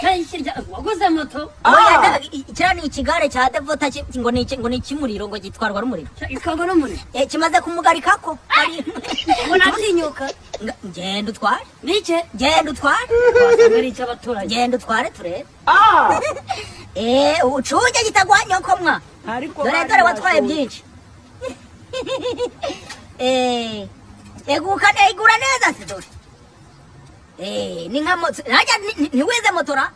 Cyayikirya waguze moto? Oya, kiriya ni ikigare cya devota, ngo ni icy'umuriro, ngo gitwarwa n'umuriro. Ikongo n'umuriro. Eh, kimaze kumugarikako. Ngo natinyuka. Ngenda utware. Nike. Genda utware. Wasanga ari icy'abaturage. Genda utware turebe. Eh, ucunge kitagwa nyoko mwa. Ariko Dore bari dore watwaye bashoje. byinshi. Eh, eguka, egura neza se. Dore, eh, ni nka moto hajya. Ntiwize motora?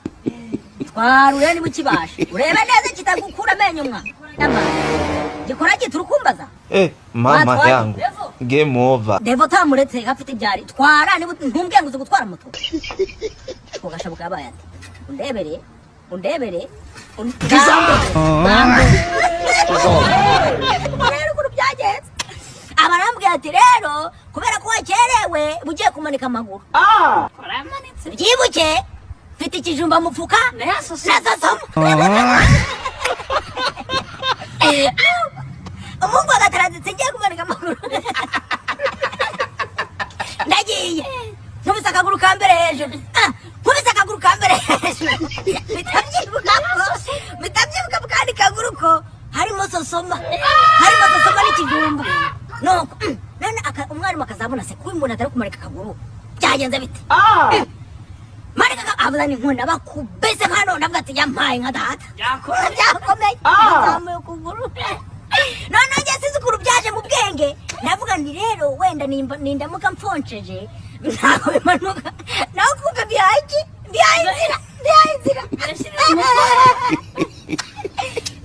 Twara urebe niba ukibasha, urebe neza kitagukura amenyo mwa. Gikora gita urukumbaza. Eh, mama Watwaye. yangu. Game over. Devo tamuretse afite ibyari. Twara niba ntumbwiye ngo uzi gutwara moto. Ugashabuka yabaye ati: "Undebere, undebere." Rero ukuntu byagenze, aba arambwira ati: "Rero kubera ko wakerewe, ugiye kumanika amaguru." Waramanitse? Byibuke mfite ikijumba mu mufuka. Nayasoso. Nasosoma. Umuhungu agatarazitse, ngiye kumanika amaguru, ndagiye nkubise akaguru ka mbere hejuru. Ah, nkubise akaguru ka mbere hejuru, mpita byibuka ko, mpita byibuka mu kandi kaguru ko harimo sosoma, harimo sosoma n'ikijumba. Nuko none umwarimu akazabona se kuba umuntu atari kumanika akaguru, byagenze bite? Manika avuza ni nkunda bakubise hano, ndavuga ati: "Yampaye nka data." Byakomeye, bazamuye ukuguru. Noneho njye sinzi ukuntu byaje mu bwenge, ndavuga nti: "Rero wenda nindamuka mfonsheje ntabwo bimanuka." Naho kumva bihaye iki, bihaye inzira, bihaye inzira.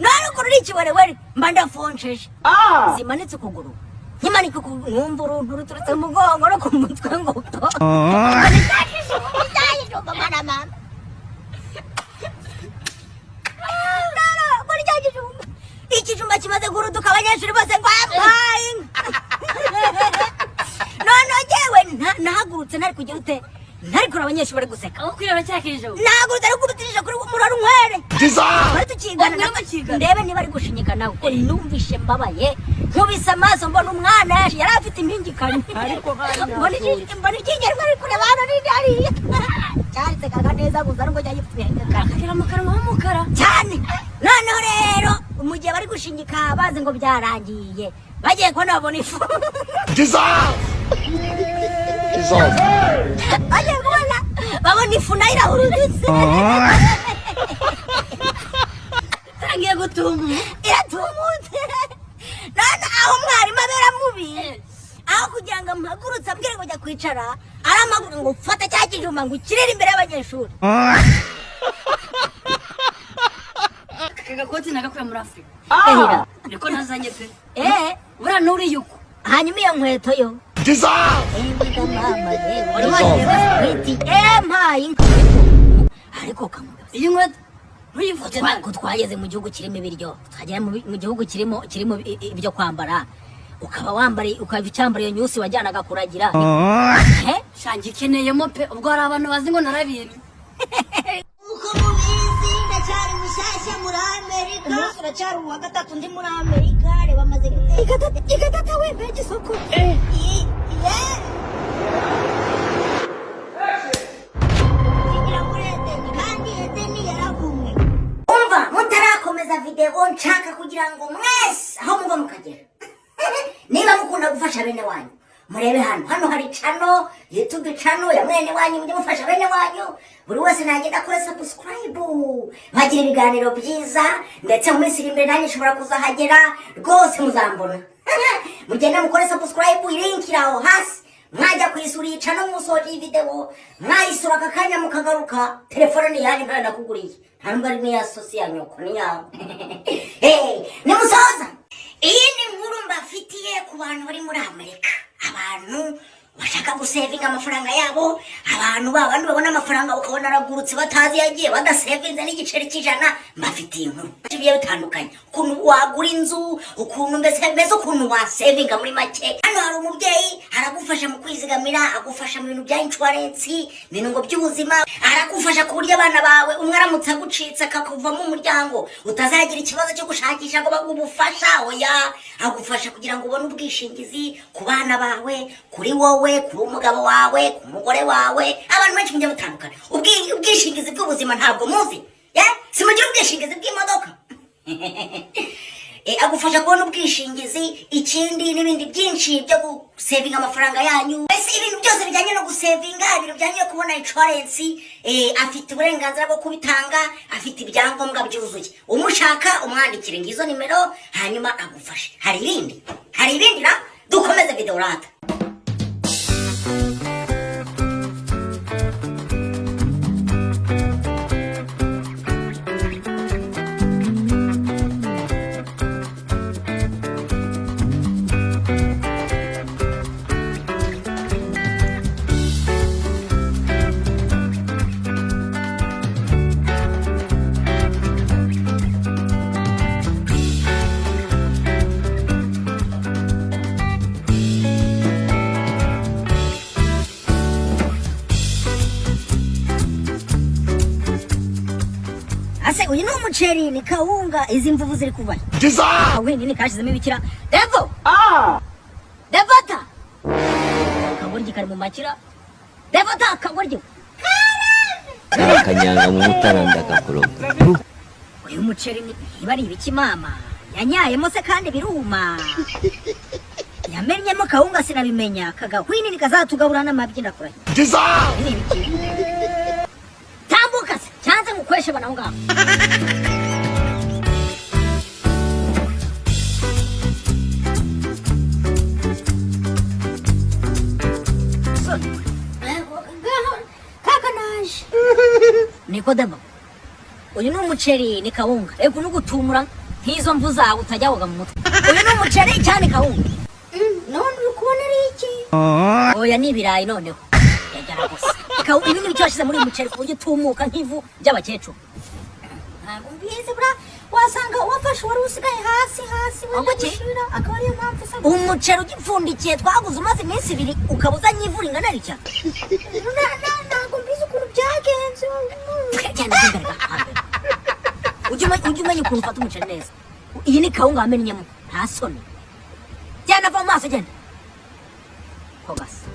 None ukuntu uri ikiwerewere, mba ndafonsheje, zimanitse ukuguru. Nkimanika ukuguru, nkumva uruntu ruturutse mu mugongo no ku mutwe ngo po. Ni cya kijumba, mwana mama. No, ngo ni cya kijumba. Ikijumba kimaze guruduka, abanyeshuri bose ngo: "Ampaye inka!" Noneho njyewe nahagurutse ntari kugira ute, ntari kureba abanyeshuri bari guseka. Aho kwireba cya kijumba. Nahagurutse ari kubitirisha kuri murora unywere twari tukigana. Mwari mukigana? Ndebe niba ari gushinyika nawe, kuko numvishe mbabaye. Nkubise amaso mbona umwana yari afite impingikane. Ariko bari Mbona mbona iryinyo rimwe riri kureba hano n'irindi hariya, cyarisekaga neza gusa nubwo cyari gifite ibihengekane. Akagira mu kanwa h'umukara. Cyane. Noneho rero mu gihe bari gushinyika bazi ngo byarangiye, bagiye kubona babona ifu. Bagiye kubona babona ifu nayo irahurudutse. Itangiye gutumuka. Iratumutse. None aho umwarimu abera mubi, aho kugira ngo amuhagurutse ambwire ngo jya kwicara, aramaguru ngo: "Fata cya kijumba ngo ukirire imbere y'abanyeshuri." Aka gakoti nagakuye muri Afurika. Gahira. Niko nazanye pe. Eh. Buriya nuriye uko. Hanyuma iyo nkweto yo, ewe mama yewe! Wari wagiye? Witi, eh, mpaye inka ariko kamuga. Iyi nkweto ntuyivuge nabi. Ko twageze mu gihugu kirimo ibiryo, twagera mu gihugu kirimo ibyo kwambara, ukaba wambara, ukaba ucyambara iyo nyusi wajyanaga kuragira. Eh? Shangi ikeneyemo pe, ubwo hari abantu bazi ngo narabimye. Uko mubizi, ndacyari mushyashya muri Amerika. Umunsi uracyari uwa gatatu ndi muri Amerika. Reba, amaze guteka igatata we, mbega isoko! Ye. Kigira muri Edeni, kandi Edeni yaravumwe. Umva, mutarakomeza videwo, nshaka kugira ngo mwese aho muva mukagera, niba mukunda gufasha bene wanyu, murebe hano. Hano hari channel, YouTube channel ya mwene wanyu. Mujye mufasha bene wanyu, buri wese nagenda akora subscribe, bagira ibiganiro byiza. Ndetse mu minsi iri imbere nanjye nshobora kuzahagera rwose, muzambona. Mugende mukore subscribe, link iri aho hasi. Mwajya kuyisura iyi channel musoje iyi video, mwayisura aka kanya mukagaruka. Telefone ni yanyu, ntayo nakuguriye, nta nubwo ari n'iya sosi ya nyoko, ni yawe. Hey, nimusoza, iyi ni inkuru mbafitiye ku bantu bari muri Amerika, abantu bashaka gusevinga amafaranga yabo, abantu babandi babona amafaranga ukabona aragurutse batazi yagiye, badasevinze n'igiceri cy'ijana. Mbafitiye inkuru bigiye bitandukanye, ukuntu wagura inzu, ukuntu mbese ukuntu wasevinga muri make. Hano Hano hari umubyeyi aragufasha mu kwizigamira, agufasha mu bintu bya insurance, ibintu ngo by'ubuzima, aragufasha ku buryo abana bawe umwe aramutse agucitse akakuvamo umuryango utazagira ikibazo cyo gushakisha ngo baguhe ubufasha. Oya, agufasha kugira ngo ubone ubwishingizi ku bana bawe, kuri wowe, kuri umugabo wawe, ku mugore wawe. Abantu benshi mujya mutandukana. Ubwishingizi bw'ubuzima ntabwo muzi? Yeah? Simugira ubwishingizi bw'imodoka? Agufasha kubona ubwishingizi, ikindi n'ibindi byinshi byo gusevinga amafaranga yanyu, mbese ibintu byose bijyanye no gusevinga, ibintu bijyanye no kubona insurance. Afite uburenganzira bwo kubitanga, afite ibyangombwa byuzuye. Umushaka umwandikire, ngizo nimero, hanyuma agufashe. Hari ibindi, hari ibindi na dukomeze video rata. Ase uyu ni umuceri, ni kawunga, izi mvuvu ziri kuva he? We nini kashizemo ibikira? Devo, devota, akagoryi kari mu makira. Devota, akagoryi. Akanyanga mu mutara ndakakuroga. Uyu muceri ni niba ari ibiki mama yanyayemo se kandi biruma, yamennyemo kawunga sinabimenya. Kagahwini kazatugabura n'amabyi, ndakurahiye. Ibi ni ibiki? Tambuka se cyanze ngukweshe bana aho ngaho. Kaka naje Nikodemo, uyu ni umuceri, ni kawunga? Reka nugutumura nk'izo mvu zawe utajya woga mu mutwe. Uyu ni umuceri cyane kawunga? None uri kubona ari iki? Oya, ni ibirayi. Noneho yagera gusa. Ibi ni ibyo washyize muri uyu muceri ku buryo utumuka nk'ivu ry'abakecuru? Ntabwo mbizi bura, wasanga wafashe wari usigaye hasi hasi wenda Waba iki? gushira, akaba ariyo mpamvu usa. Umuceri ugipfundikiye twaguze umaze iminsi 2 ukaba uzanye ivu ringana ritya? Ntabwo mbizi ukuntu byagenze. Genda imbere ga. Ujye umenya ukuntu ufata umuceri neza. Iyi ni kawunga wamennyemo, nta soni? Genda, va mu maso, genda ko gasa.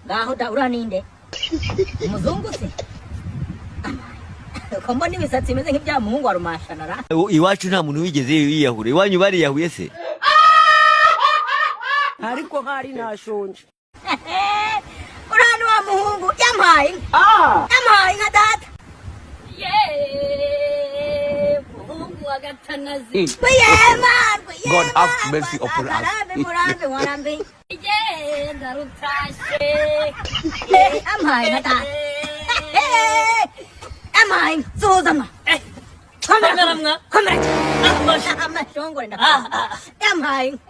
Ngaho da, uriya ninde? Umuzungu se ko mbona imisatsi imeze nk'ibya muhungu wa rumashanara? Iwacu nta muntu wigeze yiyahura, iwanyu bariyahuye se? Ariko hari nashonje. Uriya ni wa muhungu yampaye inka, yampaye inka data. Yeee, muhungu wa Gatanazi. Rwiyema. God have mercy upon us. Murambe, murambe, murambe. Yeee, ndarutashe. Ampaye inka data, yampaye inka. Suhuza mwa. Komera mwa. Komera cyane, amashongore ndakora. Yampaye inka.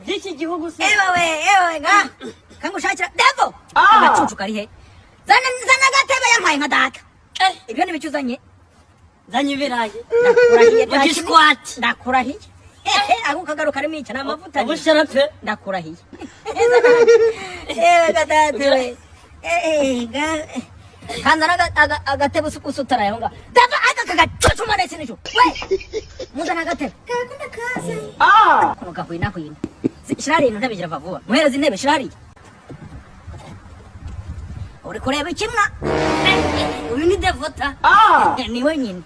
By'iki gihugu se? Ewe we, ewe, nga kangushakira devo. Agacucu kari he? Zana, zana agatebe. Yampaye nka data. Ibyo ni biki uzanye? Nzanye ibirayi. Ndakurahiye. Mu gishwati. Ndakurahiye, ako kagaruka karimo iki? Ni amavuta ni? Ubushera pe. Ndakurahiye. Ewe gadate we. Kanzana agatebe usutaraye aho ngaho. Dava aka kagacucu mwana iki we. Muzana agatebe. Kako ndakaza. Kuno gahwina hwina. Shira hariya intebe, gira vuba. Muhereze intebe, shira hariya. Uri kureba ikimwa? Uyu ni Devota. Ni we nyine.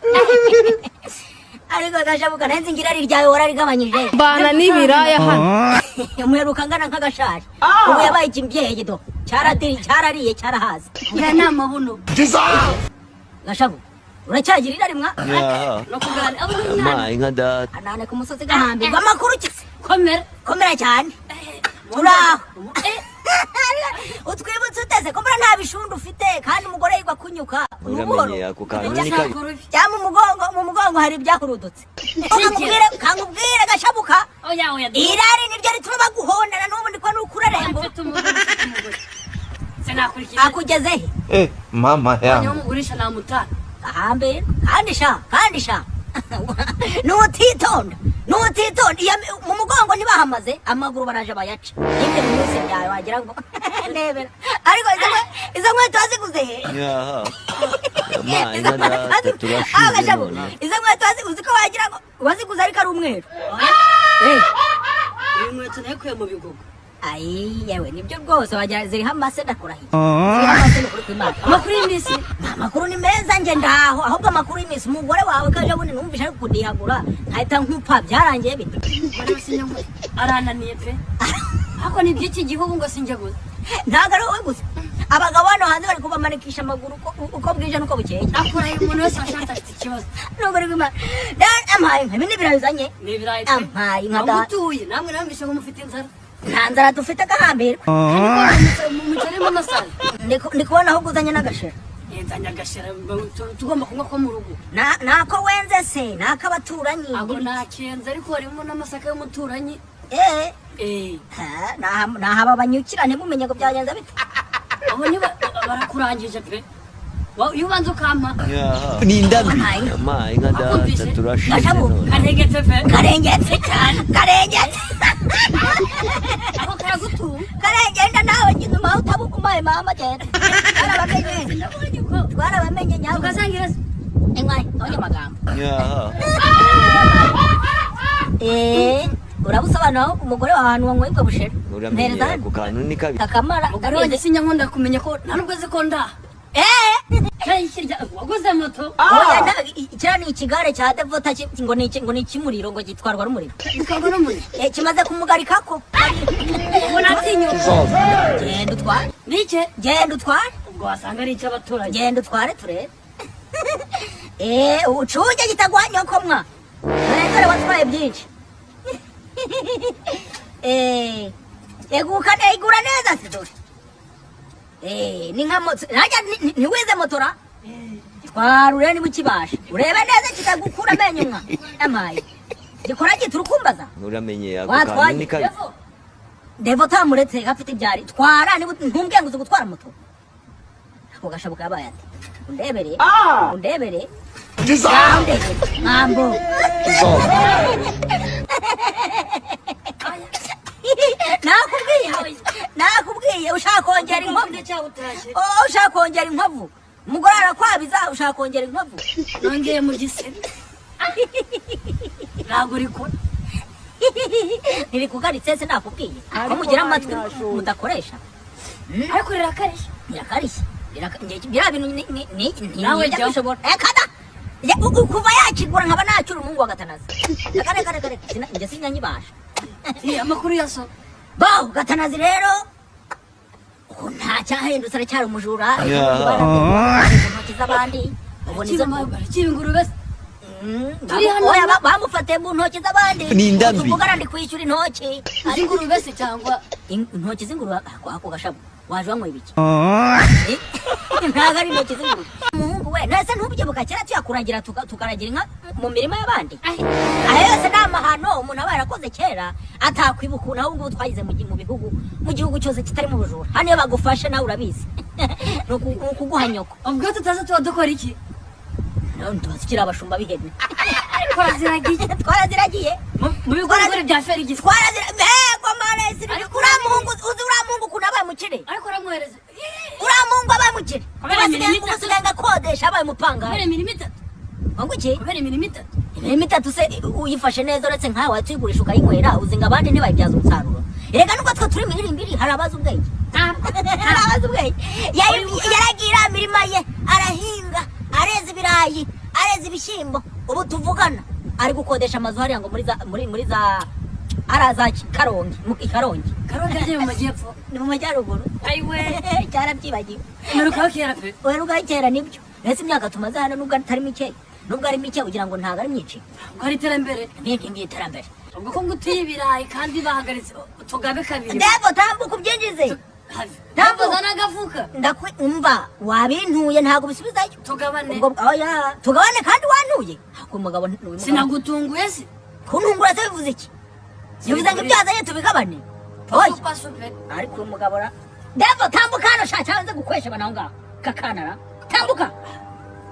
Ariko agashabuka nanze ngira ari ryawe wararigabanyije. Mbana n'ibiraya hano. Umuheruka angana nk'agashaje. Ubu yabaye ikimbyeyi do. Cyaradiri, cyarariye, cyarahaze. Aya ni amabuno. Gashabu. Uracyagira irari mwa? Aha. No kuganira abo ni umwana. Ma inka data. Anane ku musozi gahambirwa. Amakuru ki se? Komera. Komera cyane. Turaho. Utwibutse uteze ko mbona nta bishundu ufite, kandi umugore yigwa kunyuka Uramenye ako kantu ni kabi. Cyangwa mu mugongo hari ibyahurudutse. Kankubwire gashabuka. Oya, oya. Irari niryo rituma baguhondana n'ubu ndiko nukurarembo. Mfite umugore, mfite umugore, sinakurikira. Akugeze he? Eh, mama Niyo yangu. mugurisha namutana. Ahambere kandi sha nutitonda, nutitonda, iyo mu mugongo ntibahamaze amaguru baraje bayaca n'ibyo binyuze byawe wagira ngo ndebera. Ariko izo nkweto waziguze he? Aha. Ma inka data, turashize none. Izo nkweto uzi ko wagira ngo waziguze ariko ari umweru? Iyi nkweto nayikuye mu bigogo. Ayi yewe, nibyo rwose, wagira ziriho amase, ndakurahiye, ziriho amase, ni ukuri kw'Imana. Amakuru y'iminsi? Amakuru ni meza, nge ndaho. Ahubwo amakuru y'iminsi, umugore wawe kaje bundi numvishe ari kudihagura nkahita nkupa, byarangiye bite? Umugore we sinjya ngo arananiye pe, ariko ni iby'iki gihugu ngo sinjya gusa. Ntabwo ari wowe gusa, abagabo hano hanze bari kubamanikisha amaguru uko bwije n'uko bukeye. Akurahiye, umuntu wese washatse afite ikibazo. Nubwo uri kw'Imana, ampaye inka, ibi ni ibirayi uzanye? Ni ibirayi pe. Ampaye inka Aho data. utuye namwe namwishe ngo mufite inzara. Nta nzara dufite, agahambirwa. Umuceri n'amasazi. Ndi kubona ahubwo uzanye n'agashera. Nzanye agashera, tugomba kunywa ko mu rugo. Nako wenze se nak'abaturanyi? Ako nakenze, ariko harimo n'amasaka y'umuturanyi. Eh. Eh. Ha, nahaba banyukira ntimumenye ngo byagenze bite. Abo niba barakurangije pe. Iyo ubanza ukampa. Aha. Ni indambi. Ma inka data, Wakumvise? turashize Gashabu. none. Karengetse pe. Karengetse cyane, karengetse. Ako karagutunga. Karengenda nawe ngize umawe utabukumaye mama, genda, twarabamenye. Ndabonye ko Twarabamenye nyawe. tugasangira se. Inkwayi abonye amagambo. Aha. Eh, urabusobanura umugore wawe ahantu wanyweye ubwo bushera? Uramenye Mpereza ako kantu ni kabi. kakamara. Umugore wanjye sinjya nkunda kumenya ko nta nubwo azi ko ndaha. Eh. Cyangwa waguze moto? Oya, kiriya ni ikigare cya Devota, ngo ni ngo ni icy'umuriro, ngo gitwarwa n'umuriro. Gikorwa n'umuriro. Eh, kimaze kumugarika ko. Ubu natinyuka. Genda utware. Nike. Genda utware. Ubwo wasanga ari icy'abaturage. Genda utware turebe. Eh, ucunge kitagwa nyoko mwa. Dore dore watwaye byinshi. Eh, eguka igura neza se dore. Eh, ni nka moto najya ntiwize motora. Twara urebe niba ukibasha, urebe neza kitagukura amenyo mwa. Amaye gikora gita urukumbaza. Uramenye ako kantu Watwaye. ni kabi. Devo tamuretse gafite ibyari. Twara niba ntumbwiye ngo uzi gutwara moto. Ako gashabuka yabaye ati undebere, undebere, undebere mambo. Nakubwiye, nakubwiye, ushaka kongera inkovu. Ndacyawutashye. Oh, ushaka kongera inkovu, umugore arakwabiza, ushaka kongera inkovu. Nongeye mu gisebe, ntabwo rikora. Ntirikugaritse se? Nakubwiye ko mugira amatwi mudakoresha. Ariko rirakarishye. Birakarishye. Biriya bintu Nawe ntijya jyaho. bishobora. Reka da! Kuva yakigura nkaba nacyura umuhungu wa Gatanazi. Reka reka reka reka, njye sinyanyibasha. Iya, amakuru ya so? Baho Gatanazi rero ubu nta cyahindutse, aracyari umujura mu ntoki z'abandi. Ubu nizo Barakiba ingurube se? Turi hano. Oya, bamufatiye mu ntoki z'abandi. Ni indambi. Tuvugana ndi kwishyura intoki. Z'ingurube se cyangwa? Intoki z'ingurube. Ako gashabu waje wanyweye ibiki? Ntabwo ari intoki z'ingurube, umuhungu we. Nese ntubyibuka kera tuyakuragira tukaragira inka mu mirima y'abandi? Ayo yose ni amahano umuntu aba yarakoze kera atakwibuka. Ubu naho ubu ngubu twagize mu bihugu, mu gihugu cyose kitari mu bujura. Hano iyo bagufashe nawe urabizi, ni ukuguha nyoko. Ubwo tutazi tuba dukora iki? None tuba tukiri abashumba b'ihene. Twaraziragiye. Twaraziragiye. Mu bigorigori bya Ferigisi. Twarazira mbego mana. Uriya muhungu, uzi uriya muhungu ukuntu abaye umukire? Ariko uramwohereza. Uriya muhungu abaye umukire. Kubera imirimo itatu. Usigaye ngakodesha, abaye umupangayi. Kubera imirimo itatu. Ngo iki? Kubera imirimo itatu. Imirimo itatu se uyifashe neza, uretse nkawe watuyigurisha ukayinywera, uzi ngo abandi ntibayibyaza umusaruro? Erega nubwo twe turi miririmbiri, hari abazi ubwenge, hari abazi ubwenge. Yaragiye iriya mirima ye arahinga, areza ibirayi, areza ibishyimbo. Ubu tuvugana ari gukodesha amazu hariya ngo muri za hariya za Karongi, i Karongi. Karongi agiye mu majyepfo. Ni mu majyaruguru. Ayiwe. Cyarabyibagiwe. Mperukaho kera pe. Uheruka kera, nibyo. Mbese imyaka tumaze hano, nubwo atari mike, nubwo ari mike, ugira ngo ntabwo ari myinshi? Ubwo ari iterambere. Ni iterambere. Ubwo ko ngutiye ibirayi kandi bahagaritse, tugabe kabiri. Ndego, tambuka ubyinjize. Ntabwo zana agafuka. Ndakwi, umva, wabintuye, ntabwo bisubizayo. Tugabane. Ubwo oya, tugabane kandi wantuye. Ako mugabo ni uyu mugabo. Sinagutunguye se? Kuntungura se bivuze iki? Bivuze ngo ibyo wazanye tubigabane? Oya. Supa supe. Ariko uyu mugabo ra, Devo, tambuka hano sha, cyangwa nze gukwesha abantu aho ngaho kakanara. Tambuka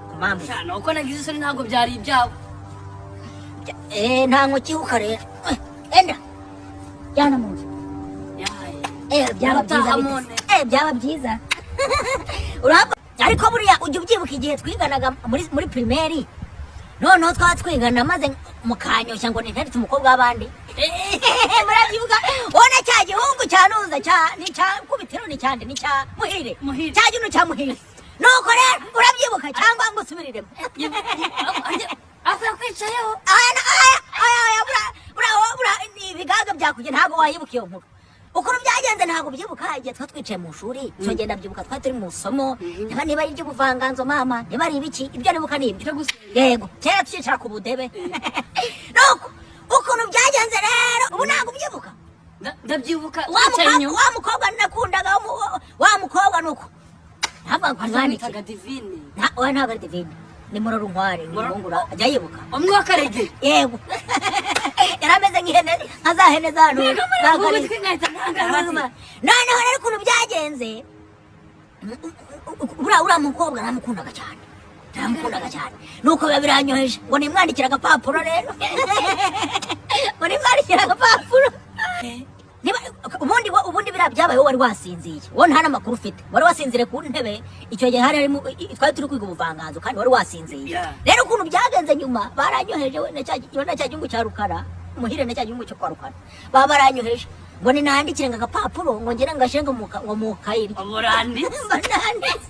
ku mpamvu. Sha, nuko nagize isoni, ntabwo byari ibyawe. Eh, nta nkukihuka rero. Enda jyana mu nzu. Yahaye. Eh, byaba byiza. Utaha Bite? mone. Eh, byaba byiza. Urabwo ariko buriya ujya ubyibuka igihe twiganaga muri primaire, noneho twaba twigana maze mukanyoshya ngo ninteretse umukobwa w'abandi? Murabyibuka? Ubona cya gihungu cya nuza cya ni cya kubitiro, ni cyande, ni cya Muhire. Muhire. Cya gino cya Muhire. Nuko rero urabyibuka cyangwa ngo usubiriremo? Ako yakwicayeho. Aya aya aya aya, bura bura bura, ni ibigaga byakuye, ntabwo wayibuka iyo nkuru ukuntu byagenze, ntabwo ubyibuka. Igihe twa twicaye mu ishuri, icyo gihe ndabyibuka, twari turi mu isomo, niba ari iry'ubuvanganzo mama, niba ari ibiki, ibyo nibuka ni ibyo. Byo gusenga. Yego, kera tukicara ku budebe. Nuko ukuntu byagenze rero, ubu ntabwo ubyibuka. Ndabyibuka. Wa Wicaye mukobwa inyuma. Wa mukobwa nakundaga, wa mukobwa, nuko ntabwo ngo Bamwitaga mwandike. Divine. Oya, ntabwo ari Divine, ni Murorunkware, ni umuhungu ajya yibuka. Umwe w'akarege. Yego, yari ameze nk'ihene, nka za hene za hano. Ugutwi nkahita ntangara bati, Noneho rero ukuntu byagenze, buriya uriya mukobwa naramukundaga cyane, naramukundaga cyane. Nuko biba biranyoheje ngo nimwandikire agapapuro rero, ngo nimwandikire agapapuro. Niba ubundi ubundi biriya byabayeho, wari wasinziye wowe, nta n'amakuru ufite, wari wasinziriye ku ntebe. Icyo gihe hari harimo twari turi kwiga ubuvanganzo kandi wari wasinziye. Rero ukuntu byagenze nyuma, baranyoheje we na cya gihugu cya Rukara Muhire, na cya gihugu cyo kwa Rukara, baba baranyoheje ngo ninandikire ngo agapapuro, ngo ngire ngashyire ngo mu kayiri. Uburanditse. Ngo nanditse,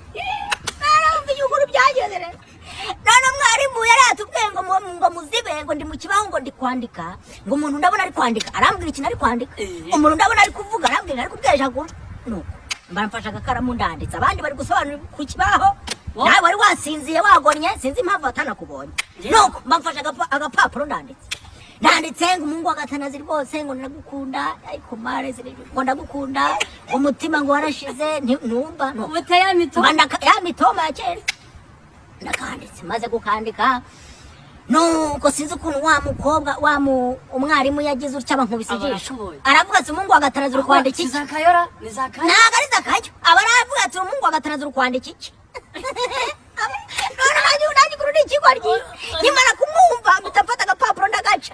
narumva ukuntu byagenze rero. None mwarimu yari yatubwiye ngo muzibe, ngo ndi mu kibaho, ngo ndi kwandika, ngo umuntu ndabona ari kwandika arambwira ikintu ari kwandika, umuntu ndabona ari kuvuga arambwira ari kubwejagura. Nuko mba mfashe agakaramu ndanditse, abandi bari gusobanura ku kibaho. Nawe wari wasinziye, wagonnye, sinzi impamvu batanakubonye. Nuko mba mfashe agapapuro ndanditse, ndanditse ngo umuhungu wa Gatanazi rwose, ngo ndagukunda, ariko mare ngo ndagukunda, umutima ngo warashize, ntumva nuko. Ubuteye ya mito. Mba ya mitoma ya kera ndakanditse. Maze gukandika, nuko sinzi ukuntu wa mukobwa wa mu umwarimu yagize utya, abankubise Aba ijisho. arashoboye. Aravuga ati: "Umuhungu wa Gatanazi, uri kwandika iki?" Zakayora ni Zakayo. Ntabwo ari Zakayo. Aba aravuga ati: "Umuhungu wa Gatanazi, uri kwandika iki?" None nanjye ukuntu ni ikigoryi, nkimara kumwumva mpita mfata agapapuro ndagaca.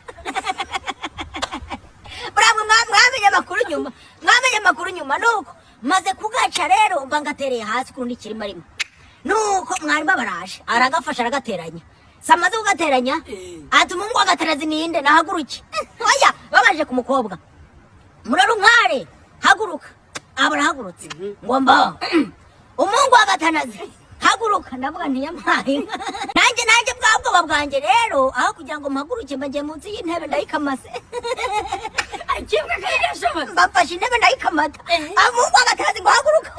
Buriya mwamenye amakuru nyuma, mwamenye amakuru nyuma. Nuko maze kugaca rero, mba ngatereye hasi kundi kirimo arimo. Nuko mwarimu abaraje, aragafasha, aragateranya. Si amaze kugateranya, ati: "Umuhungu wa Gatanazi ninde? Nahaguruke." Oya, babaje ku mukobwa Murorunkware, haguruka. Aba arahagurutse, ngo mba: "Umuhungu wa Gatanazi, haguruka." Ndavuga ntiyampaye inka. Nanjye bwa bwoba bwanjye rero, aho kugira ngo mpaguruke, mba ngiye munsi y'intebe ndayikamase. Akibwa kari. Mbafashe intebe ndayikamata. Umuhungu wa Gatanazi ngo haguruka,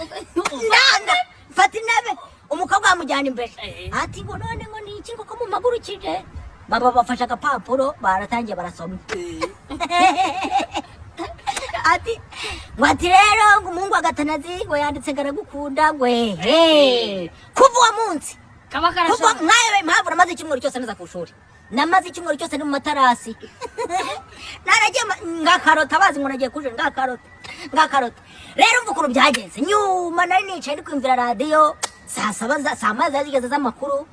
ndanga mfata intebe. Umukobwa bamujyana imbere. Ati ngo none ngo ni iki, ngo ko mumpagurukije? Baba bafashe agapapuro, baratangiye barasoma. Ati ngo, ati rero ngo umuhungu wa Gatanazi ngo yanditse ngo aragukunda, ngo ehe. Kuva uwo munsi, Kaba kuva karashoboye. mwayobe impamvu namaze icyumweru cyose nza ku ishuri, namaze icyumweru cyose ni mu matarasi. Naragiye ngakarota, bazi ngo nagiye kuje, ngakarota, ngakarota. Rero umva ukuntu byagenze nyuma, nari nicaye ndi kwumvira radiyo saa saba saa moya zari zigeze z'amakuru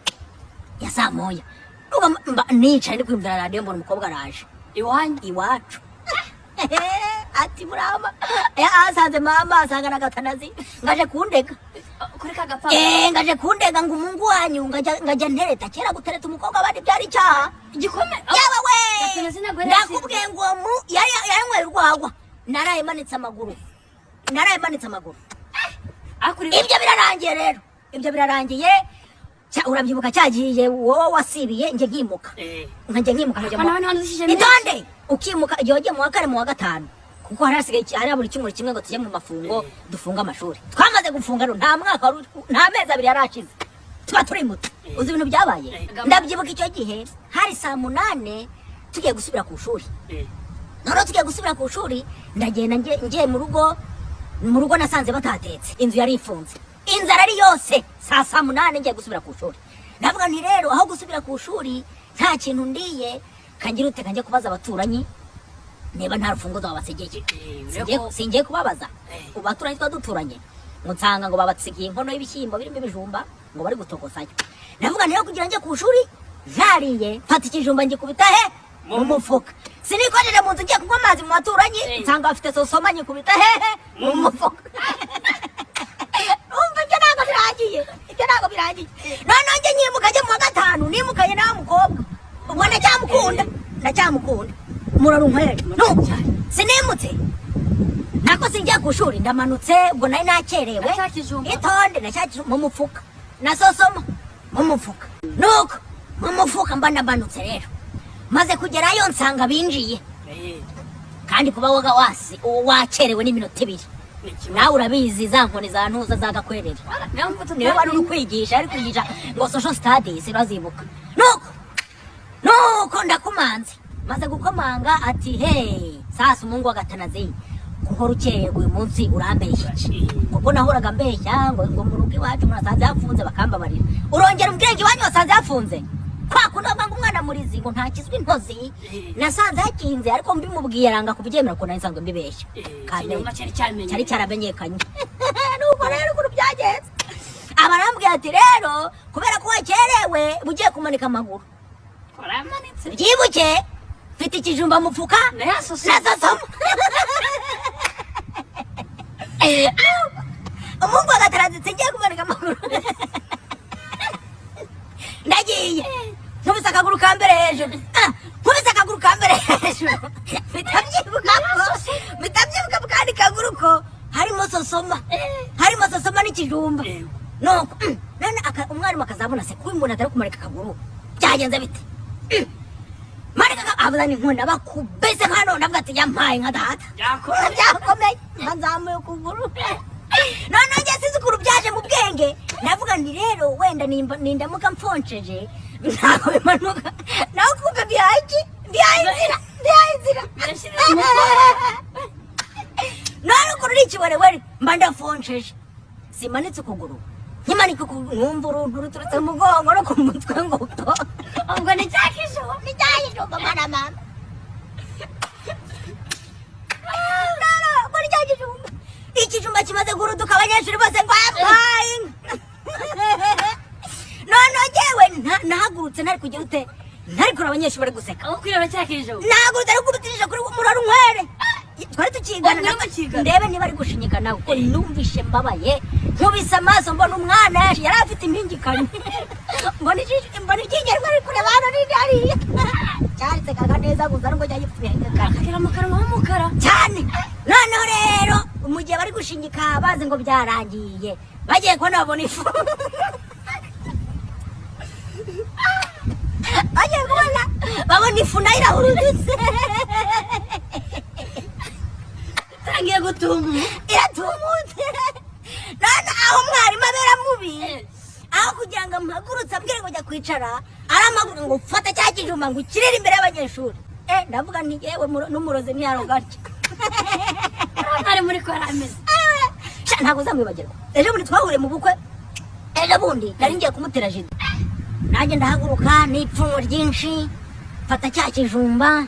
ya saa moya. Nuko nicaye ndi kwumvira radiyo, mbona umukobwa araje. Iwanyu. Iwacu. Ati murama asanze mama, asanga na Gatanazi, ngaje kundega. Kuri ka gapapuro. Eh, ngaje kundega ngo umuhungu wanyu, ngajya ntereta. Kera gutereta umukobwa abandi byari icyaha. Igikome. Yaba we. Gatanazi ntabwo yari Ndakubwiye ngo uwo mu yari yanyweye urwagwa, naraye manitse amaguru, naraye manitse amaguru. Akuri. Ibyo birarangiye rero, ibyo birarangiye. Urabyibuka cyagiye wowe wasibiye, njye nkimuka, nkajya nkimuka nkajya Ariko nawe ntiwandikishije menshi. Itonde, ukimuka igihe wagiye mu wa kane, mu wa gatanu, kuko hari hasigaye hari buri cyumweru kimwe ngo tujye mu mafungo, dufunge amashuri. Twamaze gufunga rero, nta mwaka wari nta mezi 2 yari ashize. Tuba turimutse. Uzi ibintu byabaye? Ndabyibuka, icyo gihe hari saa 8, tugiye gusubira ku ishuri. Noneho tugiye gusubira ku ishuri, ndagenda ngiye mu rugo. Mu rugo nasanze batatetse, inzu yari ifunze, inzara ari yose. Saa 8 ngiye gusubira ku ishuri, ndavuga nti: "Rero aho gusubira ku ishuri nta kintu ndiye, kangira ute? Kanjye kubaza abaturanyi niba nta rufunguzo babasigiye." Singiye kubabaza ubu baturanyi twa duturanye, ngo nsanga ngo babasigiye inkono y'ibishyimbo birimo ibijumba, ngo bari gutokosayo. Ndavuga nti: "Rero kugira njye ku ishuri ntariye, mfata ikijumba ngikubita he? Mu mufuka." Sinikojeje mu nzu, ngiye kunywa amazi mu baturanyi, nsanga bafite sosoma, nyikubita hehe? Mu mufuka. Umva, ibyo ntabwo birangiye, ibyo ntabwo birangiye. Noneho njye nyimuka njye mu wa gatanu, nimukanye nawe mukobwa, ubwo ndacyamukunda, ndacyamukunda, murora unkwere. Nuko sinimutse nako singiye ku ishuri, ndamanutse. Ubwo nari nakerewe. Na cya kijumba? Itonde, na cya kijumba mu mufuka, na sosoma mu mufuka. Nuko mu mufuka mba ndamanutse. Rero maze kugerayo, nsanga binjiye. Kandi kuba waga wasi wakerewe n'iminota 2, Ni ikibazo. nawe urabizi, za nkoni za ntuza zagakwerera. Niyo mpamvu. Niwe wari uri kwigisha, ari kwigisha ngo social studies, urazibuka. Nuko ndakumanze, maze gukomanga ati: "He, sasa umuhungu wa Gatanazi, guhora ukererwa uyu munsi urambeshya iki?" Kuko nahoraga mbeshya ngo mu rugo iwacu murasanze hafunze, bakambabarira. Urongera umbwire ngo iwanyu wasanze hafunze, kwa kundi bavuga ngo umwana murizi ngo ntakizwe intozi. Nasanze hakinze, ariko mbimubwiye aranga kubyemera ko nari nsanzwe mbibeshya. Kandi Ikinyoma cyari cyamenye. Cyari cyaramenyekanye. Nuko rero ukuntu byagenze, aba arambwira ati: "Rero kubera ko wakerewe, ugiye kumanika amaguru." Waramanitse? Byibuke mfite ikijumba mu mufuka Na ya sosoma. Na sosoma. Umuhungu wa Gatarazitse ngiye kumanika amaguru, ndagiye nkubise akaguru ka mbere hejuru. Ah, nkubise akaguru ka mbere hejuru, mpita byibuka mu kandi kaguru ko harimo sosoma, harimo sosoma n'ikijumba. Nuko none umwarimu akazabona se kuba umuntu atari kumanika akaguru, byagenze bite? Manika avuza n'inkoni, abakubise hano. Ndavuga ati: "Yampaye nka data." Byakomeye. Byakomeye, mba nzamuye ukuguru. Noneho njye sinzi ukuntu byaje mu bwenge, ndavuga nti: "Rero wenda nindamuka mfonsheje ntabwo bimanuka." Naho kumbe bihaye iki? Bihaye inzira, bihaye inzira. Birashyirira umukoro. None ukuntu uri ikiwerewere, mba ndafonsheje, simanitse ukuguru. Nkimanika ukuguru, nkumva uruntu ruturutse mu mugongo no ku mutwe ngo po. Ubwo ni cya kijumba. Ni cya kijumba, mwana mama. No, ngo ni cya kijumba. Ikijumba kimaze guruduka, abanyeshuri bose ngo ampaye. Noneho njyewe nahagurutse ntari kugira ute, ntari kureba abanyeshuri bari guseka. Aho kwireba cya kijumba. Nahagurutse ari gukubitishije kuri murora unkwere, twari tukigana. Mwari mukigana? Ndebe niba ari gushinyika nawe, kuko numvishe mbabaye. Nkubise amaso, mbona umwana yari afite impingikanye, mbona ijisho, mbona iryinyo rimwe riri kureba hano n'irindi hariya. Cyarisekaga neza gusa nubwo cyari gifite ibihengekanye. Akagira mu kanwa h'umukara. Cyane. Noneho rero mu gihe bari gushinyika bazi ngo byarangiye, bagiye kubona babona ifu, bagiye kubona babona ifu nayo irahurudutse. Itangiye gutumuka. Iratumutse. None aho umwarimu abera mubi, aho kugira ngo amuhagurutse ambwire ngo jya kwicara, aramaguruka ngo: "Fata cya kijumba," ngo ukirire imbere y'abanyeshuri. Ndavuga nti: "Yewe, n'umurozi ntiyaroga atya." Ari muri ko arameze. Sha, ntabwo uzamwibagirwa. Ejo bundi twahuriye mu bukwe, ejo bundi nari ngiye kumutera jida, nanjye ndahaguruka n'ipfunwe ryinshi, mfata cya kijumba,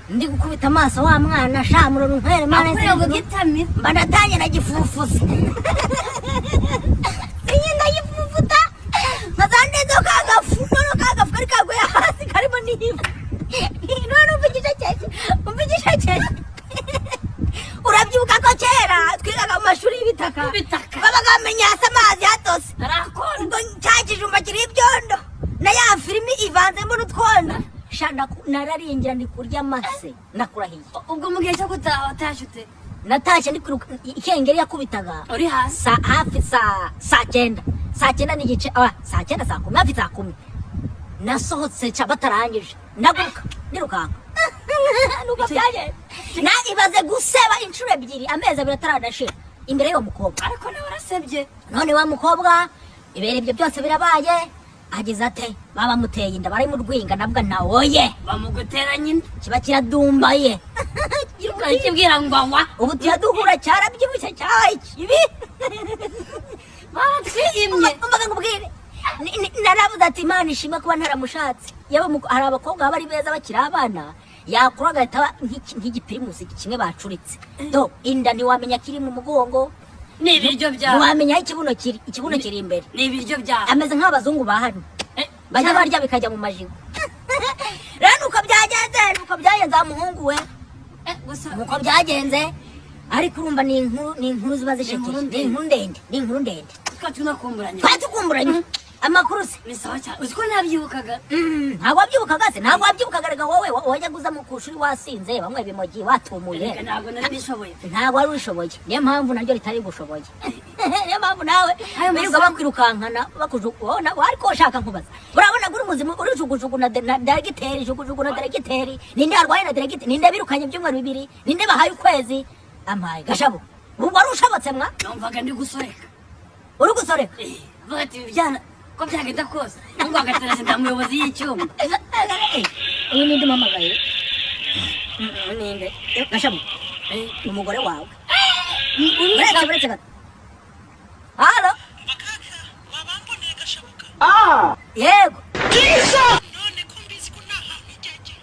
ndi gukubita amaso wa mwana. Sha, murora unkwere mana. Akureba gugitamira. Mba ndatangiye na gifufuzi, sinye ndagifufuta, nkazandezeho ka gafu. Noneho ka gafu kari kaguye hasi karimo n'ivu. None umva igice, umva igice. Urabyibuka ko kera twigaga mu mashuri y'ibitaka? Y'ibitaka. Babaga bamenye hasi amazi hatose. Arakonda. Ubwo cya kijumba kiriho ibyondo na ya firimi ivanzemo n'utwondo. Sha, nararingira ndi kurya amase, ndakurahiye. Ubwo mu gihe cyo gutaha watashye ute? Natashye ndi kwiruka, ikengeri yakubitaga Uri hasi. Hafi saa 9, saa 9 n'igice, saa 9, saa 10, hafi saa 10 nasohotse ca batarangije, ndaguruka nirukanka. Nuko byagenze. Na ibaze guseba inshuro ebyiri, amezi 2 ataranashira, imbere y'uwo mukobwa. Ariko nawe warasebye. None wa mukobwa Ibere ibyo byose birabaye, agize ate, baba muteye inda, bari mu rwinga, navuga na oye. Bamugutera nyine. Kiba kiradumbaye. Ukakibwira ngo anywa. Ubu tuyaduhura, cyarabyibushye, cyabaye kibi. Baratwiyimye. Umvaga nkubwire, naravuze ati Imana ishimwe kuba ntaramushatse. Yewe, hari abakobwa baba ari beza bakiri abana, yakura agahita aba nk'igipirimusi kimwe bacuritse. Do inda ntiwamenya kiri mu mugongo. Ni ibiryo byawe. Ntiwamenya aho ikibuno kiri, ikibuno kiri imbere. Ni ibiryo byawe. Ameze nk'abazungu ba hano bajya barya bikajya mu majigo. Rero nuko byagenze, nuko byagenze wa muhungu we. Gusa Nuko byagenze, ariko urumva ni inkuru, ni inkuru ziba zishekeje. Inkuru Ni ndende. inkuru ndende, ni inkuru ndende. Twari tunakumburanye. Twari tukumburanye. Amakuru se? Ni sawa cyane, uzi ko nabyibukaga. Ntabwo wabyibukaga se? Ntabwo wabyibukaga. Reka wowe wajyaga uza mu kushuri wasinze, banywa ibimogi, watumuye. Reka, ntabwo nari mbishoboye. Ntabwo wari ubishoboye, niyo mpamvu naryo ritari gushoboye, niyo mpamvu nawe Ayo birirwa masaha- bakwirukankana bakujugu. Ariko ushaka nkubaza, urabona ko uri muzima, uri jugujugu na diregiteri, jugujugu na diregiteri. Ninde arwaye na diregiteri? Ninde birukanye ibyumweru 2? Ninde bahaye ukwezi? Amaye gashabo, ubu wari ushabotse mwa. Numvaga ndi gusoreka. Uri gusoreka. Avuga ati ibi byana ko byagenda kose ngo agatereza inda muyobozi y'icyuma. Uyu ninde umpamagaye? Ninde gashabo? Ni umugore wawe. Uretse, uretse gato. Halo? Bakaka wabamboneye gashabuka. Yego. None ko mbizi ko nta hantu ijya ajya,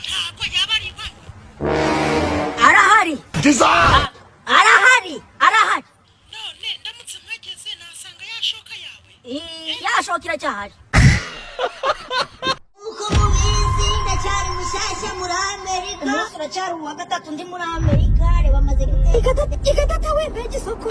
ntabwo yaba ari iwawe? Arahari, arahari, arahari. None ndamutse mpageze nasanga yashoka yawe? Yashoka iracyahari. Uko mubizi, ndacyari mushyashya muri Amerika. Umunsi uracyari uwa gatatu ndi muri Amerika. Reba, amaze guteka. Igatata we, mbega isoko!